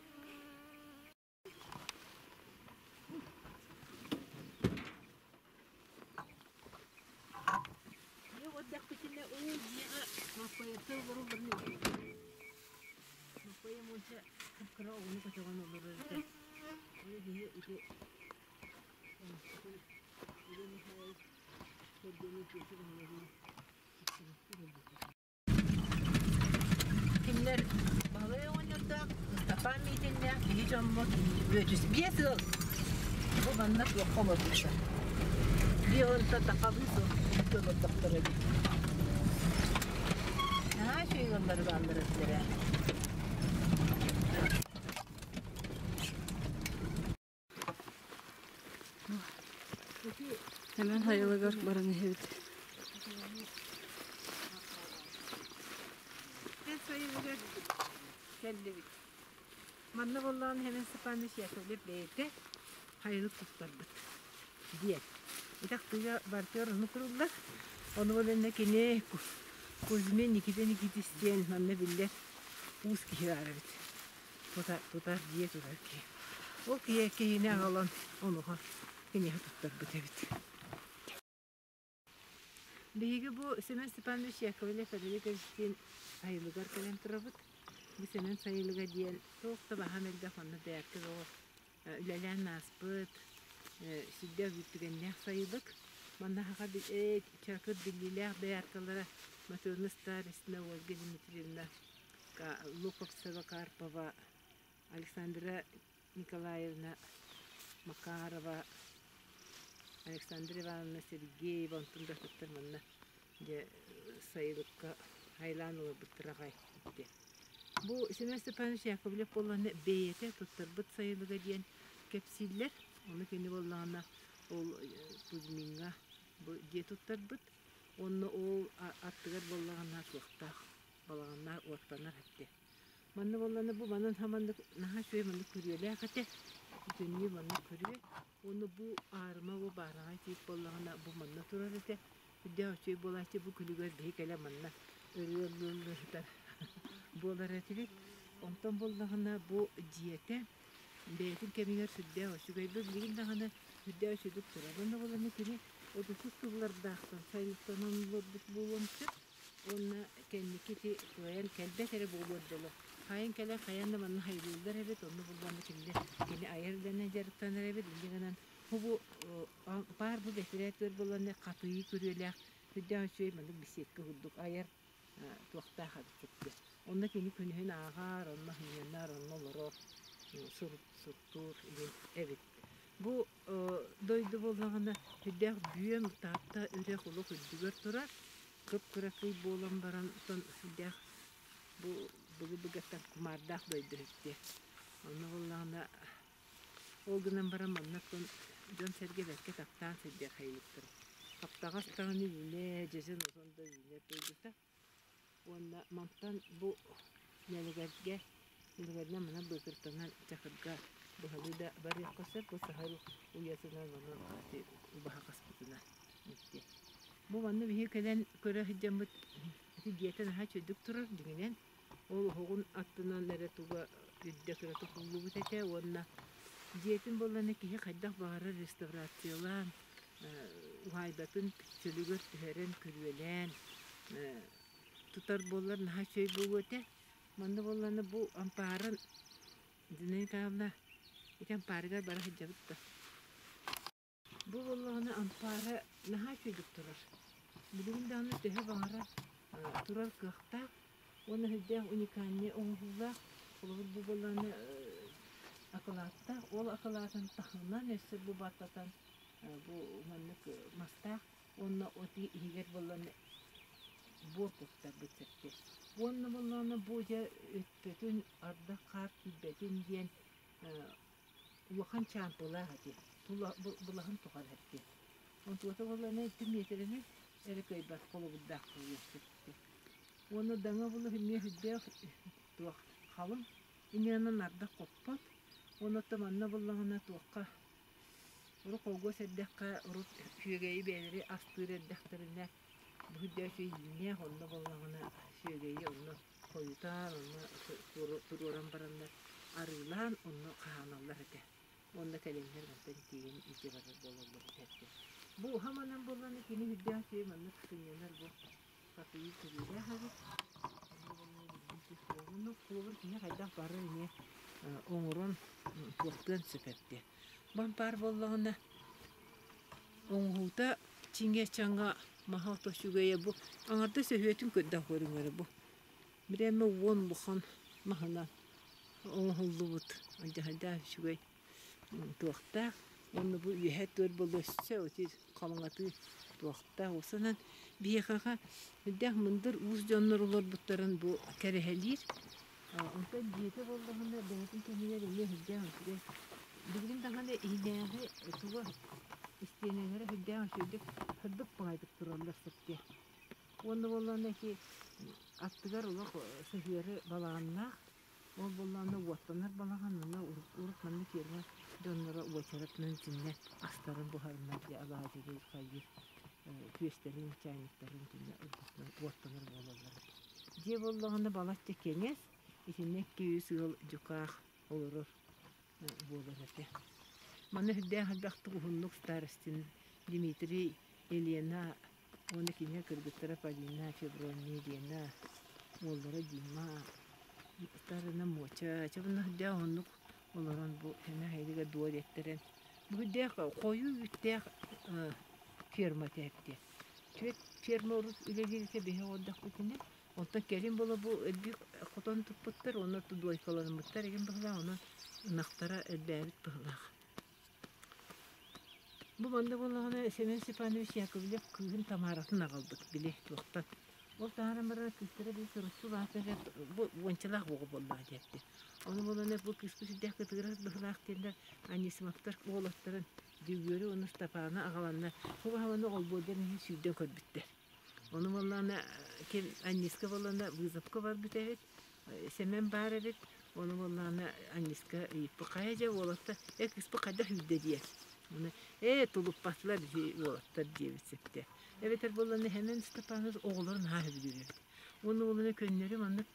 Кыра оҕону көтөҕөн олорор этэ. Ол киһи ити Кинилэр Баһылай оҕонньордоох, Ыстапаан Миитиннээх киһи дьоммут Бүөтүс биэс ыал бу манна туохха олорбуттар. Биэ онтон тахалыы суох олордохтор эбит. Наһаа үчүгэй ыаллары бааллар этилэрэ. Эмэн хайалыгар баран иһэбит. Эн сайылыгар кэллибит. Манна буоллаҕына Хэмэн Степанович Яковлев бэйэтэ хайылык туттарбыт диэн. Итак тыа бартыгар ону куруллар. Ону буоланна кини Кузьмин Никита Никитич диэн манна биллэр уус киһи баар эбит. Тута, тутар дьиэ тутар киһи. Ол киһи киһини аҕалан онуха киниэхэ туттарбыт эбит. Биһиги бу Семен Степанович Яковлев Федоровичтыын сайылыгар кэлэн турабыт. Бу Семен сайылыга диэн туох да баһаам элбэх онно бэйэркэ бөҕө үлэлээн ааспыт, сүрдээх бүттүгэннээх сайылык. Манна саха чакыр биллиилээх дояркалара Матрена Старостина, Ольга Дмитриевна Луковцева, Карпова, Александра Николаевна Макарова, Александра Ивановна Сергеева онтун да атыттар манна дьэ сайылыкка айлаан олорбуттара аҕай ити. Бу Семен Степанович Яковлев буоллаҕына бэйэтэ туттарбыт сайылыга диэн кэпсииллэр. Ону кини буоллаҕына ол Кузьмиҥҥа бу дьиэ туттарбыт. Уонна ол аттыгар буоллаҕына туохтаах балаҕаннаах уоттанар этэ. Манна буоллаҕына бу манан хаманнык наһаа үчүгэй маннык күрүөлээх этэ. Бүтүннүү маннык күрүө. Уонна бу аарыма бу баараҕай тиит буоллаҕына бу манна турар этэ. Үрдээх үчүгэй буолааччы бу күлүгэр биһи кэлэн манна ырыа ыллыы сытар буолар этибит. Онтон буоллаҕына бу дьиэтэ бэйэтин кэмигэр сүрдээх үчүгэй. Бу билигин даҕаны сүрдээх үчүгэйдик турар. Онно буоллаҕына кини отутус сыллардаахтан сайылыктанан олорбут буолуон сөп. Уонна кэнники ити кыайан кэлбэт эрэ буолуор дылы. Хайан кэлэн хайан да манна хайгыыллар эбит, онно буллаҕына кинилэр кини айар үлэнэн дьарыктанар эбит. Инньэ гынан бу бу баар бу бэтэрээт ыар буоллаҕына хатыйыы күрүөлээх сүрдээх үчүгэй маннык беседка курдук айар туохтаах эбит кэппиэ. Онно кини күнүһүн ааҕар, онно сынньанар, онно олорор, суруктуур эбит. Бу дойду буоллаҕына сүрдээх бүөм Таатта үрэх олох үрдүгэр турар. Кып-кыракый буолан баран оттон сүрдээх бу былы-быгаттан кумаардаах дойду үһү Онно буоллаҕына ол гынан баран манна оттон дьон-сэргэ бэркэ таптаан сылдьар хайылыктара. Хаптаҕас даҕаны үүнэ, дьэдьэн отон да үүнэр дойдута. Уонна мантан бу Нэлэгэргэ, Нэлэгэринэн манан быыкыртанан Чакырга быһалыы да барыахха сөп, бу саһыл уйатынан онон ити убаһа хаспытынан ити. Бу манна биһиги кэлэн көрө сылдьаммыт ити дьиэтэ наһаа үчүгэйдик турар дьиҥинэн. Ол оһоҕун аттынан эрэ туга үрдэ кыратык уллубут этэ уонна дьиэтин буоллаҕына киһи хайдах баҕарар реставрациялаан, уһаайбатын чөлүгэр түһэрэн, күрүөлээн тутар буоллар наһаа үчүгэй буолуо этэ. Манна буоллаҕына бу ампаарын Дина Николаевна ити ампаарыгар бара сылдьабыт да. Бу буоллаҕына ампаара наһаа үчүгэйдик турар. Билигин даҕаны төһө баҕарар турар кыахтаах уонна сүрдээх уникальнай оҥоһуулаах. Холобур, бу буоллаҕына акылааттаах, ол акылаатын таһынан өссө бу баттатан бу маннык мастаах уонна от иһигэр буоллаҕына буор куттарбыт сөпкө. Уонна буоллаҕына бу дьэ өттөтүн ардах хаар киирбэтин диэн улахан чаампылаах этэ, былаһын тухары этэ. Онтуота буоллаҕына икки миэтэрэни эрэ кыайбат холобурдаах буолуох сөптө. Уонна даҥа булах эмиэ сүрдээх туох халыҥ, иннинэн ардах хоппот. Уонна оттон манна буллаҕына туохха урут холгуос эрдэххэ, урут сүөгэйи бэйэлэри астыыр эрдэхтэринэ бу сүрдээх үчүгэй ииннээх, онно буоллаҕына сүөгэйи онно хойутаан онно туруоран бараннар арыылаан онно хаһааналлар этэ уонна кэлэннэр мантан тиийэн илдьэ барар буолаллар этэ. Бу уһаманан буоллаҕына кини үрдээх үчүгэй маннык сынньанар бу хатыйыы көрүүлээх эбит. Онно холобур кини хайдах барар эмиэ оҥорон туохтуон сөп эбит. Бампаар буоллаҕына оҥоһуута чиҥэ чаҥа маһа ото үчүгэйэ бу аҥардас өһүөтүн көрдөх көрүҥэрэ бу Бирээмэ уон улахан маһынан оҥоһуллубут алдьархайдаах үчүгэй туохтаах уонна бу үөһэ өттүгэр буолла өссө ити халыҥатыы туохтаах уопсайынан биһиэхэҕэ үрдээх мындыр уус дьоннор олорбуттарын бу кэрэһэлиир. Онтон дьиэтэ буоллаҕына бэйэтин кэмигэр эмиэ сүрдээх үчүгэй. Билигин даҕаны иһинээҕи туга истиэнэлэрэ сүрдээх үчүгэйдик сырдык баҕайытык тураллар сөпкө. Уонна буоллаҕына ити аттыгар олох сыһыары балаҕаннаах, ол буоллаҕына уоттанар балаҕан уонна урут манна ферма дьонноро уочаратынан итиннэ астарын буһарынар дьэ алаадьылыыр хайыыр күөстэрин, чайниктарын итиннэ уоттанар буолаллар эбит. Дьиэ буоллаҕына балачча кэҥэс, итиннэ 200 ыал дьукаах олорор буолар этэ. Манна сүрдээх элбэхтик уһуннук Старостин Дмитрий, Елена Уонна кинилэр кыргыттара Полина, Феврония, Лена, уоллара Дима, Тарына Муоча, чэ уонна үрдээх уһуннук олорон бу сэмэх эйигэ дуо диэттэрэн бу үрдээх хойуу үүттээх ферма этэ эбит. Түөрт ферма урут үлэлиир биһи оҕордохпутуна, онтон кэлин буола бу элбии хотон туппуттар уонна дуойкаланыммыттар игин быһылаах, онон ынахтара элбээбит быһылаах. Бу манна буоллаҕына Семен Степанович Яковлев кыыһын Тамаратын аҕалбыт, били туохтан. Ол таһааран баран кыыстара били соруччу улаатан эрэр бу уончалаах оҕо буоллаҕа диэбитэ. Ону буолан бу кыыспыт сүрдээх кытыгырас быһыылаах диэннэр Анисимовтар уолаттарын Дьөгүөрү уонна Степаны аҕаланнар хубаһаланы олбуордар иһин сүүрдэн көрбүттэр. Ону буоллаҕына ким Анниска буоллаҕына вызовка барбыт эбит, Сэмэн баар эбит, ону буоллаҕына Анниска ыйыппыт хайа дьэ уолаттар ээ кыыспыт хайдах үүрдэ диэн. Ону ээ тулуппатылар ити уолаттар диэбит сөптө. Эбэтэр буоллаҕына Сэмэн Степанович оҕолорун наһаа сөбүлүүр эбит. Уонна уолуна көннөрү маннык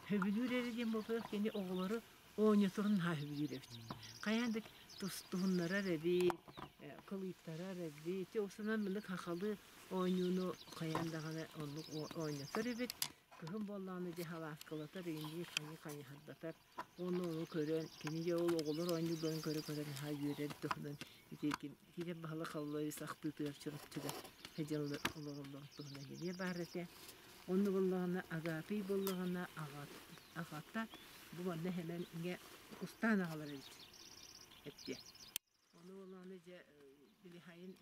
сөбүлүүр эрэ диэн буолбатах кини оҕолору оонньоторун наһаа сөбүлүүр эбит. Хайаан да тустуһуннарар эбит, кылыйтарар эбит. Ити маннык хахалы оонньууну хайаан даҕаны оннук оонньотор эбит. Кыһын буоллаҕына дьэ халааскалатар, иҥниир, хайы-хайыһардатар. Уонна ону көрөн, кини дьэ ол оҕолор оонньуулларын көрө-көрө наһаа үөрэр туһунан ити ким Киирэн баһылык Халлоевич ахтыытыгар Чурапчыга сылдьан олороллорун туһунан эмиэ баар этэ. Онно буоллаҕына Агапий буоллаҕына аҕата бу манна Сэмэҥҥэ кустаан аҕалар эбит эттиэ. Ону буоллаҕына дьэ били сайын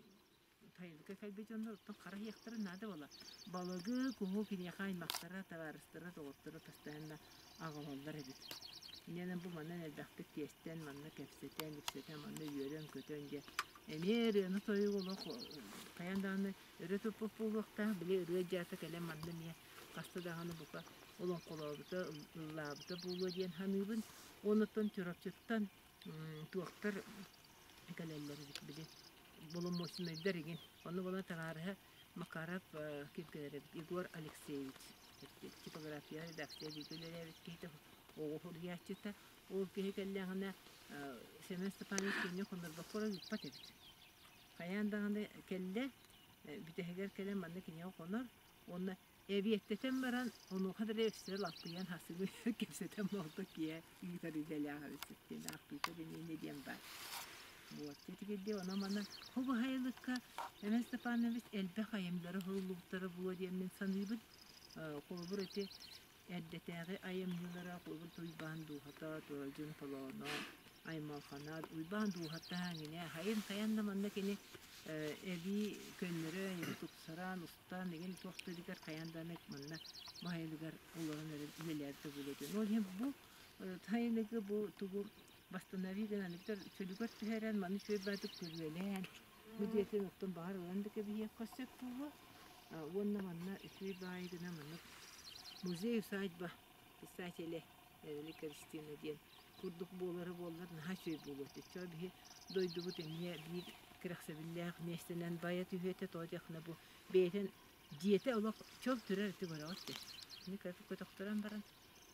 сайылыкка кэлбит дьоннор оттон хара иһиэхтэрэ наада буолла. Балыгы, куһу киниэхэ аймахтара, табаарыстара, доҕотторо постоянно аҕалаллар эбит. Инньэ бу манан элбэхтик тиэстэн, манна кэпсэтэн, ипсэтэн, манна үөрэн-көтөн дьэ эмиэ ырыаны тойук олох хайаан даҕаны өрө туппут буолуохтаах. Били ырыа дьаата кэлэн манна эмиэ хаста даҕаны бука олоҥхолообута, ыллаабыта буолуо диэн саныыбын. Онуттан Чурапчыттан туохтар кэлэллэр эбит били боломуочунайдар игин. Ону буолан табаарыһа Макаров ким кэлэр эбит Егор Алексеевич типография редакция бииргэ үлэлээбит киһитэ оҕо суруйааччыта. Ол киһи кэллэҕинэ Семен Степанович кинини хоннорбокко эрэ ыыппат эбит. Хайаан даҕаны кэллэ, бүтэһигэр кэлэн манна киниэхэ хонор уонна эбиэттэтэн баран онуоха да өссө лаппыйан хасыгы кэпсэтэн буолта киэ ыытар идэлээх эбит диэн аахпыыта диэн диэн баар. Вот тигирди онон манна хобу хайылыкка Семен Степанович элбэх айымньылары суруллубуттара буолуо диэн мин саныыбын. Холобур ити Эрдэтээҕи айымньылара холобур Уйбаан дууһата, Туоралдьын толооно, Аймалхана, Уйбаан дууһата эҥинэ хайын хайан да манна кини эбии көннөрөн, эбии тупсаран, устан игин туох да дигэр хайаан даҕаны манна баһайылыгар олорон эрэ үлэлээбитэ буолуо диэн. Ол иһин бу сайыныгы бу тугу восстанови гынан эбэтэр чөлүгэр түһэрэн маны үчүгэй баҕайытык көрүөлээн бу дьиэтин оттон баҕар ылан да кэбиһиэххэ сөп буолуо. Уонна манна үчүгэй баайы гына маннык музей-усадьба писателя Эрили Кристина диэн курдук буолара буоллар наһаа үчүгэй буолуо этэ. Чоо биһи дойдубут эмиэ биир кэрэхсэбиллээх миэстэнэн байа түһүө этэ, тоҕо диэххинэ бу бэйэтин дьиэтэ олох чөл турар ити көрөҕүт дии. Ини көтөхтөрөн баран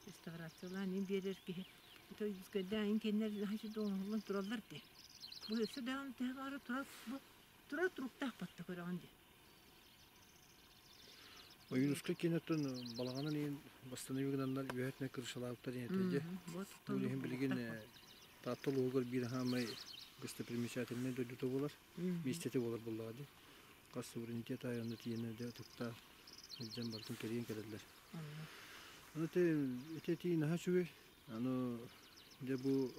реставрациялаан ин биэрэр киһи көйдөөн кинилэр наһаа үчүгэй оҥоһуллан тураллар дии. Бу өссө даҕаны төһө баҕарар турар бу турар туруктаах батта көрөҕүн дии. Ойуунускай киинэттэн балаҕанын иһин бастыҥ гынаннар үөһэтинэн крышалаабыттар диэн этэ. Ол иһин билигин Таатта улууһугар биир хаамай достопримечательнай дойдута буолар, миэстэтэ буолар буоллаҕа дии. Хас суверенитет аайы тиийэнэ дьэ ытыктаах сылдьан барытын кэрийэн кэлэллэр. Аны ити этии наһаа үчүгэй. Аны дьэ бу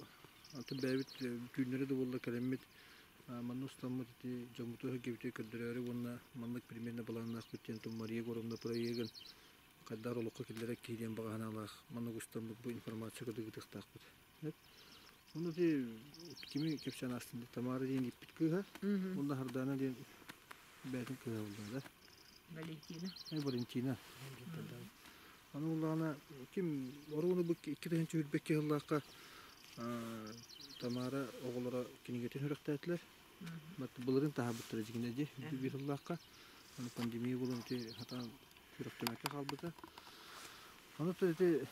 атын бэйэбит түүннэри да буолла кэлэммит Манна устаммыт ити дьоммуту өһүргэбитигэр көрдөрөөрү уонна маннык примерно былааннаахпыт диэн Мария Егоровна проегын хайдах олоххо киллэрэр киһи диэн баҕа санаалаах маннык устаммыт бу информация кытыгытыахтаахпыт. Ону ити кими кэпсээн аастын Тамара диэн ииппит кыыһа уонна Хардаана диэн бэйэтин кыыһа буолла да? Валентина. Валентина. Аны буоллаҕына ким оруону бу 2022 сыллаахха Тамара оҕолоро кинигэтин сүрэхтээтилэр. Былырыын таһаарбыттара дьигинэ дии биир сыллаахха. Аны пандемия буолан ити хатаан сүрэхтэмэккэ хаалбыта. Аны ити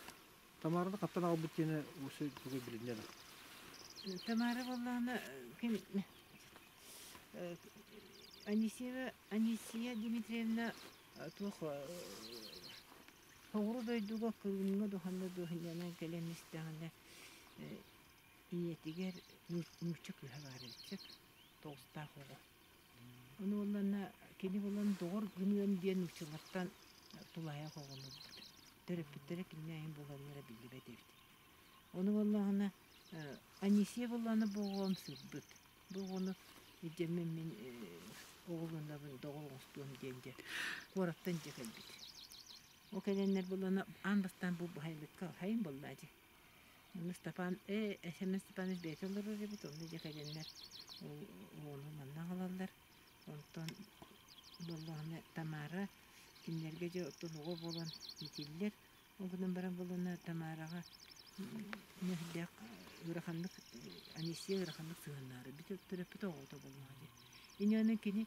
Тамараны хаттан аҕалбыт диэнэ өссө тугу билиннэ да? Тамара буоллаҕына ким Анисия Анисия Дмитриевна туох Соҕуруу дойдуга кыһыҥҥы духанна дуоһунньанан кэлэн истэҕинэ ийэтигэр нуучча кыыһа баар эбит сөп тоҕустаах оҕо. Ону уонна кини булан доҕор гыныам диэн нууччалартан тулаайах оҕолорбут. Төрөппүттэрэ кинини айан булаллара биллибэт эбит. Ону буоллаҕына Анисия буоллаҕына бу оҕом сырбыт. Бу оҕону илдьэммин мин оҕолонобун доҕор оҥостуом диэн дьэ куораттан дьэ кэлбит. Ол кэлэннэр буоллаҕына аан бастаан бу баһылыкка хайын буоллаа дии. Онно Степан Семен Степанович бэйэтэ олорор эбит, онно дьэ кэлэннэр ол оҕону манна аҕалаллар. Онтон буоллаҕына Тамара кинилэргэ дьэ оттон оҕо буолан иитиллэр. Ол гынан баран буоллаҕына Тамараҕа нэһилиэк ыараханнык Анисия ыараханнык сыһыаннаары төрөппүт оҕото буоллаҕа дии. Инньэ кини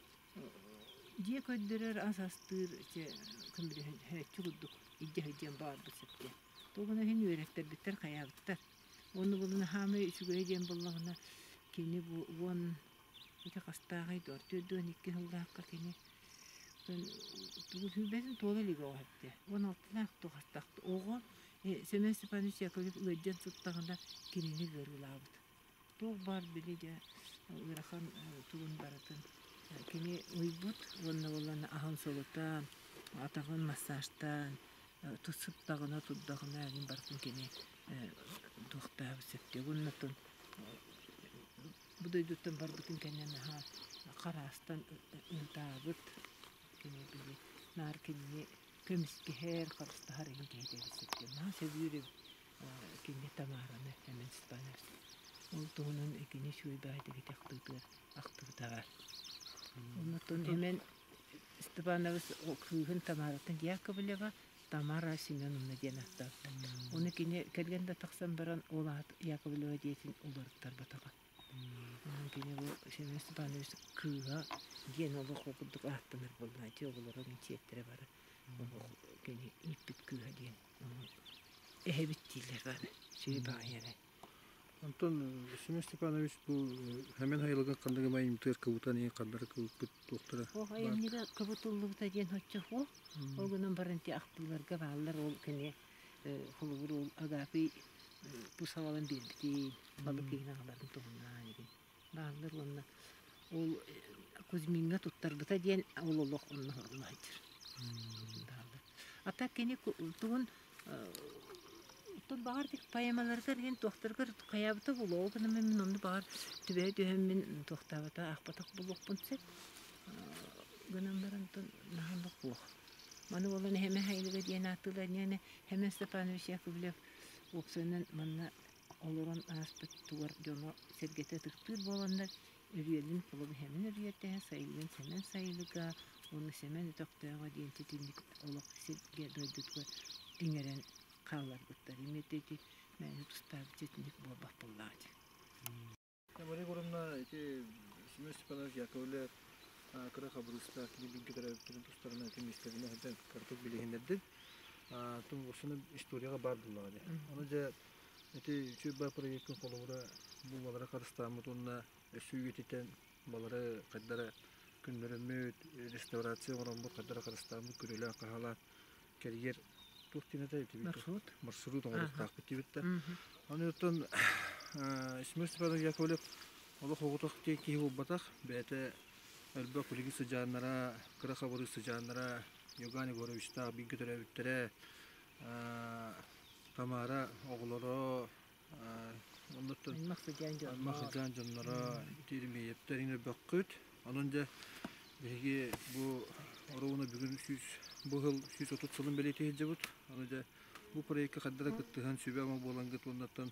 дьиэ көрдөрөр, ас астыыр чэ көмөлөһөөччү курдук илдьэ сылдьыан баҕарбыт сөптөөх. Тугун иһин үөрэттэрбиттэр хайаабыттар. Уонна буоллаҕына саамай үчүгэйэ диэн буоллаҕына кини бу уон ити хастааҕый дуо 42 сыллаахха кини тугу сүүрбэтин туола илик оҕо эбитэ. 16-лаах туох астаах оҕо Семен Степанович Яковлев ыалдьан сыттаҕына кинини ыарыылаабыт. Туох баар били дьэ ыарахан тугун барытын кини уйбут уонна буоллаҕына аһын солотон, атаҕын массажтаан, сыттаҕына, турдаҕына эҥин барытын кини туохтаабыт сөптөөх. Уонна оттон бу дойдуттан барбытын кэннэ наһаа хараастан ытаабыт кини били наар кинини көмүскэһэр, харыстаһар эҥин киһи эбит сөптөөх. Наһаа сөбүүр эбит кини Тамараны Семен Степанович. Ол туһунан кини үчүгэй баҕайытык ити ахтыытыгар ахтыбыта баар. Оннуттан Семен Степанович кыыһын Тамаратын Яковлева Тамара Семеновна диэн ааттаабыта. Ону кини кэргэн да тахсан баран ол аат Яковлева диэтин уларыттарбатаҕа. Онон кини бу Семен Степанович кыыһа диэн олох курдук ааттанар буолла. Ити оҕолоро сиэттэрэ бары кини ииппит кыыһа диэн эһэбит дииллэр бары. Сүүй баҕайы эрэ. Онтон Семен Степанович бу Хэмэн Хайылыгын ханнык эмэ айымтыгар кыбытан иһин ханнары кыбыппыт туохтара Ох айымньыга кыбытыллыбыта диэн оччо Ол гынан баран ити ахтыыларга бааллар ол кини холобур ол Агапий бу салалан биэрбитин балык иһин аҕаларын туһунан игин бааллар уонна ол Кузьмиҥҥа туттарбыта диэн ол олох онно сылдьар. А так кини тугун Оттон баҕар поэмаларыгар иһин туохтарыгар хайаабыта буолуо, ол гынан мин онно баҕар түбэһэ түһэммин туохтаабата аахпатах буолуохпун сөп. Гынан баран оттон наһаа оннук буох. Маны буолан Эһэмэ Хайылыга диэн ааттыылар диэни Хэмэн Степанович Яковлев уопсайынан манна олорон ааспыт тугар дьоно сэргэтэ ытыктыыр буоланнар Өрүөлүн холобу Сэмэн Өрүөтэһэ, Сайылыгын Сэмэн Сайылыга уонна Сэмэн Өтөхтөөҕө диэн ситинник олох сиргэ дойдутугар иҥэрэн хаалларбыттар. Имиэт ити мээнэ тустаабыт ситинник буолбат буоллаҕа дии. Мария Егоровна ити Семен Степанович Яковлев кыра хабырыыстаах кини бииргэ төрөөбүттэрин тустарынан ити миэстэтинэ сылдьан кыратык билиһиннэрдин. Тум историяҕа баар буоллаҕа дии. Ону дьэ Ити үчүгэй баар проеккын холобура бу балары харыстааммыт уонна өссө үйэтитэн балары хайдара күннэрэммит, реставрация оҥороммут хайдара харыстааммыт күрүөлээн-хаһаалаан кэрийэр туох диэн этэй ити Маршрут. Маршрут оҥоруохтаахпыт диэбит да. Аны оттон Исмаил Степанович Яковлев олох оҕотох диэн киһи буолбатах. Бэйэтэ элбэх билигин сыдьааннара, кыра хабырыы сыдьааннара Иоганн Егоровичтаах бииргэ төрөөбүттэрэ Тамара оҕолоро оннуттан Аймах сыдьаан дьонноро. Аймах сыдьаан дьонноро итиримиэйэптэр иҥэрбэккүт. Онон дьэ биһиги бу оруобуна бүгүн сүүс бу сыл 130 сылын бэлиэтии сылдьабыт. Ону дьэ бу проекка хайдах кыттыһан сүбэ-ама буолангыт уоннаттан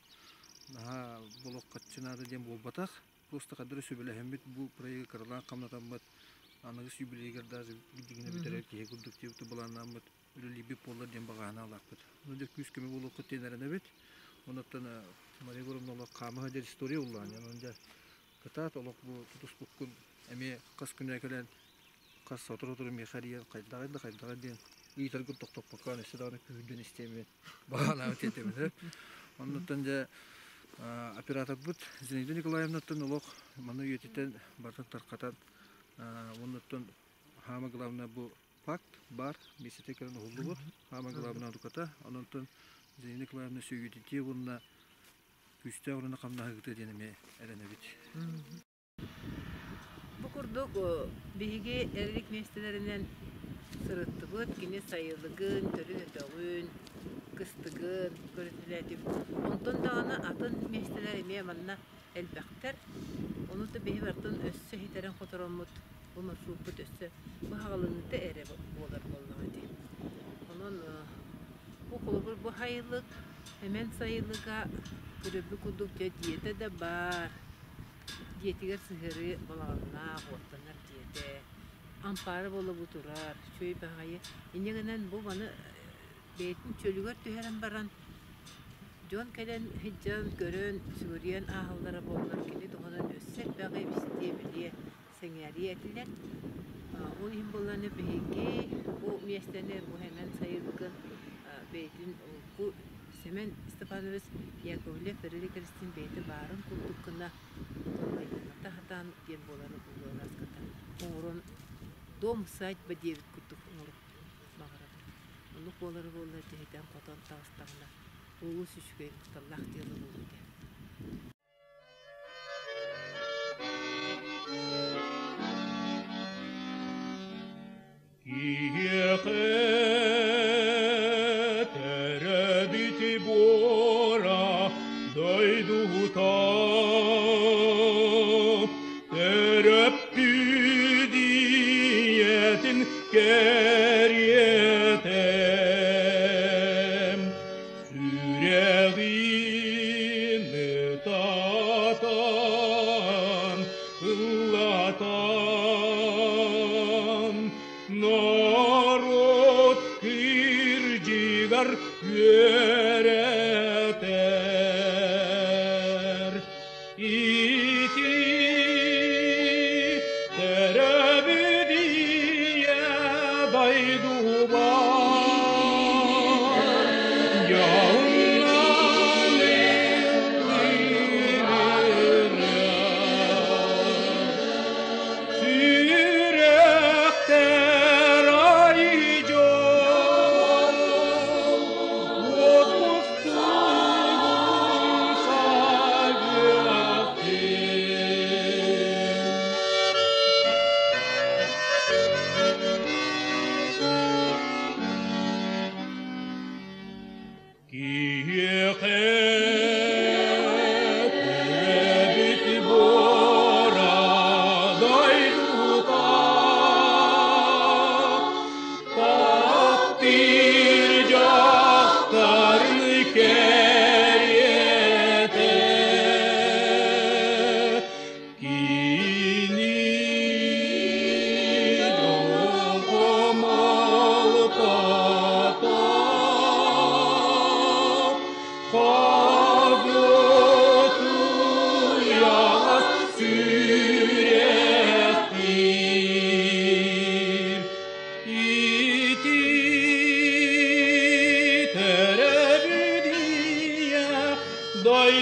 наһаа болох хаччы наада диэн буолбатах. Просто хайдах сүбэлэһэммит бу проегы кыралаан хамнатаммыт аныгыс юбилейгар даже билигинэ бүтэрэр киһи курдук диэбит былааннааммыт үлэлиирбит буоллар диэн баҕаһына алааппыт. Ну дьэ күүс-көмө буолуоххут диэн эрэнэбит. Онуттан Мария Егоровна олох хаама сылдьар история уллаан. Онон дьэ кытаат олох бу тутуспуккун эмиэ хас күнэ кэлэн хас сотору-сотору миэхэ эрийэн хайдаҕый да хайдаҕый диэн ыйытаргын тохтоппокко өссө даҕаны күүһүрдэн истиэмин баҕанаабыт диэтибин. Оннуттан дьэ операторбыт Зинаида Николаевнаттан олох маны үйэтитэн барытын тархатан оннуттан хаама главное бу Факт баар, миэстэтэ кэлэн уһуллубут. Хаама главнай адвоката. Онон Зинаида Николаевна сүүйүтүтүү уонна күүстээх уруна хамнаһыгыта диэн эмиэ эрэнэбит. Бу курдук биһиги эрилик миэстэлэринэн сырыттыбыт. Кини сайылыгын, төрүн өтөҕүн, кыстыгын көрүтүлээтибит. Онтон даҕаны атын миэстэлэр эмиэ манна элбэхтэр. Ону да биһи барытын өссө ситэрэн хотороммут бу маршруппут өссө быһаҕаланыыта эрэ буолар буоллаҕа дии. Онон бу холобур бу сайылык, Эмэн сайылыга көрөрбүт курдук дьэ дьиэтэ да баар. Дьиэтигэр сыһыарыы балаҕаннаах, уоттанар дьиэтэ. Ампаара буола бу турар, үчүгэй баҕайы. Инньэ гынан бу маны бэйэтин чөлүгэр түһэрэн баран дьон кэлэн сылдьан, көрөн, сүгүрүйэн ааһаллара буоллар кини туһунан өссө элбэҕи истиэ, билиэ сэҥээриэ этилэр. Ол иһин буоллаҕына биһиги бу миэстэни бу Сэмэн сайылыгын бэйэтин урукку Сэмэн Степанович Яковлев Өрүлэ Кэристин бэйэтэ баарын курдук гына майгыната сатаан диэн буоларын угураската оҥорон дом усадьба диэбит курдук оҥоруох баҕарабын. Оннук буолара буоллар дьиһитэн хотон таҕыстаҕына олус үчүгэй махталлаах дьыала буолуо этэ. Киһиэхэ төрөөбүт буора дойдута төрөппүт ийэтин кэриэтэ Сүрэҕин ытатан, ыллатан, норуот кырдьыгар үөрэтэр. Ити төрөөбүт ийэ дойдубар дьолунан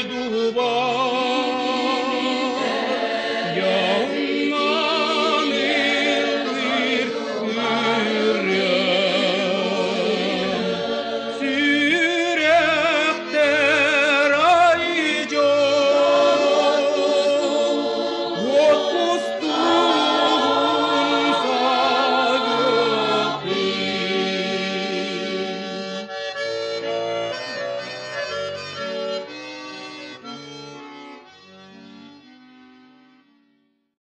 Дойдубар.